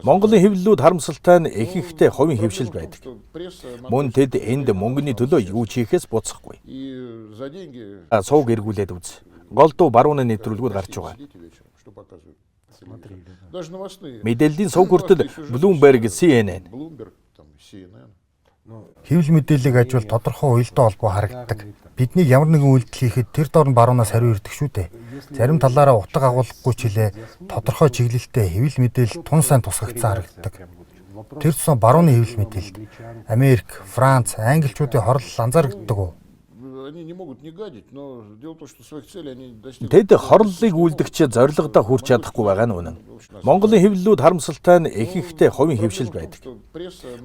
Монголын хэвлэлүүд, харамсалтай нь, ихэнхдээ хувийн хэвшилд байдаг. Мөн тэд энд мөнгөний төлөө юу ч хийхээс буцахгүй. И за деньги Суваг эргүүлээд үз. Голдуу барууны нэвтрүүлгүүд гарч байгаа. сидите вечером, что показывают. Даже новостные. Мэдээллийн сувг хүртэл Bloomberg, CNN. Bloomberg, там, CNN. Хэвлэл мэдээллийг ажвал тодорхой уялдаа холбоо харагддаг. Бидний ямар нэгэн үйлдэл хийхэд тэр дор нь баруунаас хариу ирдэг шүү дээ. Зарим талаараа утга агуулгагүй ч хэлээ, тодорхой чиглэлтэй хэвлэл мэдээлэл тун сайн тусгагдсан харагддаг. Тэр тусам барууны хэвлэл мэдээлэлд Америк, Франц, англичуудын хорлол анзаарагддаг уу? Они не могут не гадить, но дело в том, что своих целей они достигнут. Тэд хорлолыг үлдэгч зорилгодоо хүрч чадахгүй байгаа нь үнэн. Монголын хэвлэлүүд, харамсалтай нь, ихэнхдээ хувийн хэвшилд байдаг.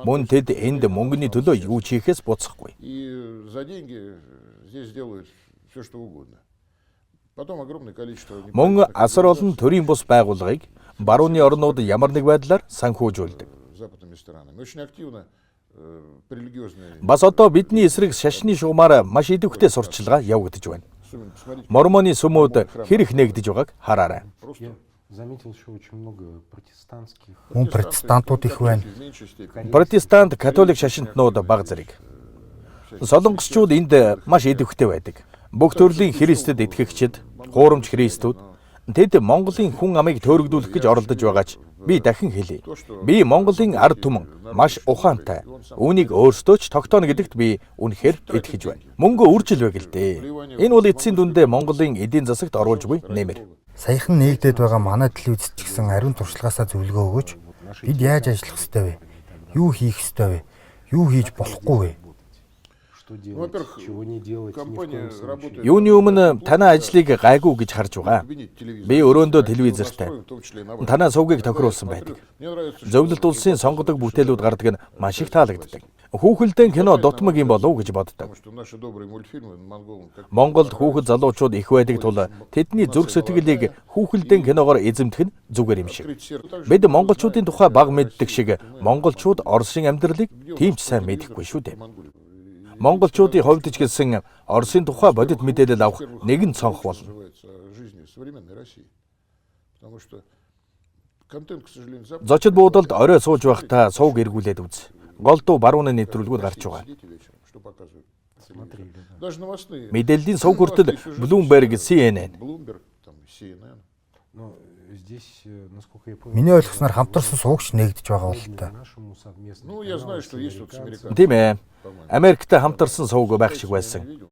Мөн тэд энд мөнгөний төлөө юу ч хийхээс буцахгүй. И за деньги здесь делают все, что угодно. Потом огромное количество Мөн асар олон төрийн бус байгууллагыг барууны орнууд ямар нэг байдлаар санхүүжүүлдэг. западными странами. Очень активно религиозные. Бас одоо бидний эсрэг шашны шугамаар маш идэвхтэй сурталчилгаа явагдаж байна. Особенно посмотрите, Мормоны сүмүүд хэр их нээгдэж байгааг хараарай. просто Я заметил еще очень много протестантских. Мөн протестантууд их байна. в меньшей степени. Протестант, католик шашинтнууд бага зэрэг. Солонгосчууд энд маш идэвхтэй байдаг. Бүх төрлийн Христэд итгэгчид, хуурамч христүүд, тэд Монголын хүн амыг төөрөгдүүлэх гэж оролдож байгаа ч би дахин хэлье. Би Монголын ард түмэн маш ухаантай. Үүнийг өөрсдөө ч тогтооно гэдэгт би үнэхээр итгэж байна. Мөнгө үржил байг л дээ. Энэ бол эцсийн дүндээ Монголын эдийн засагт оруулж буй нэмэр. Саяхан нээгдээд байгаа манай телевиз ч гэсэн ариун туршлагаасаа зөвлөгөө өгөөч. Бид яаж ажиллах ёстой вэ? Юу хийх ёстой вэ? Юу хийж болохгүй вэ? Что делать, Во-первых, чего не делать, ни в компания коем случае. работает. Юуны өмнө танай ажлыг гайгүй гэж харж байгаа. Обвинить телевизор. Би өрөөндөө телевизортай. В том числе и на вас. Танай сувгийг тохируулсан байдаг. Мне нравится, что Зөвлөлт улсын сонгодог бүтээлүүд гардаг нь маш их таалагддаг. Хүүхэлдэйн кино дутмаг юм болов уу гэж боддог. Потому что наши добрые мультфильмы монголам как Монголд хүүхэд залуучууд их байдаг тул тэдний зүрх сэтгэлийг хүүхэлдэйн киногоор эзэмдэх нь зүгээр юм шиг. открыть сердце. Также Бид монголчуудын тухай бага мэддэг шиг монголчууд Оросын амьдралыг тийм ч сайн мэдэхгүй шүү дээ. Монголию. Монголчуудын хувьд ч гэсэн Оросын тухай бодит мэдээлэл авах нэгэн цонх болно. Называется о жизни современной России. Потому что контент, к сожалению, западный. Зочид буудалд орой сууж байхдаа сувг эргүүлээд үз. Голдуу барууны нэвтрүүлгүүд гарч байгаа. Сидите вечером, что показывают. Смотрели, да. Даже новостные. Мэдээллийн сувг хүртэл Bloomberg, CNN. Bloomberg, там, CNN. Но здесь, насколько я понял, Миний ойлгосноор хамтарсан суваг ч нээгдэж байгаа бололтой. нашему совместный Ну, я канал знаю, с что есть вот с американцами. американцами. Тийм ээ. Америктэй хамтарсан сувг байх шиг байсан. Видел?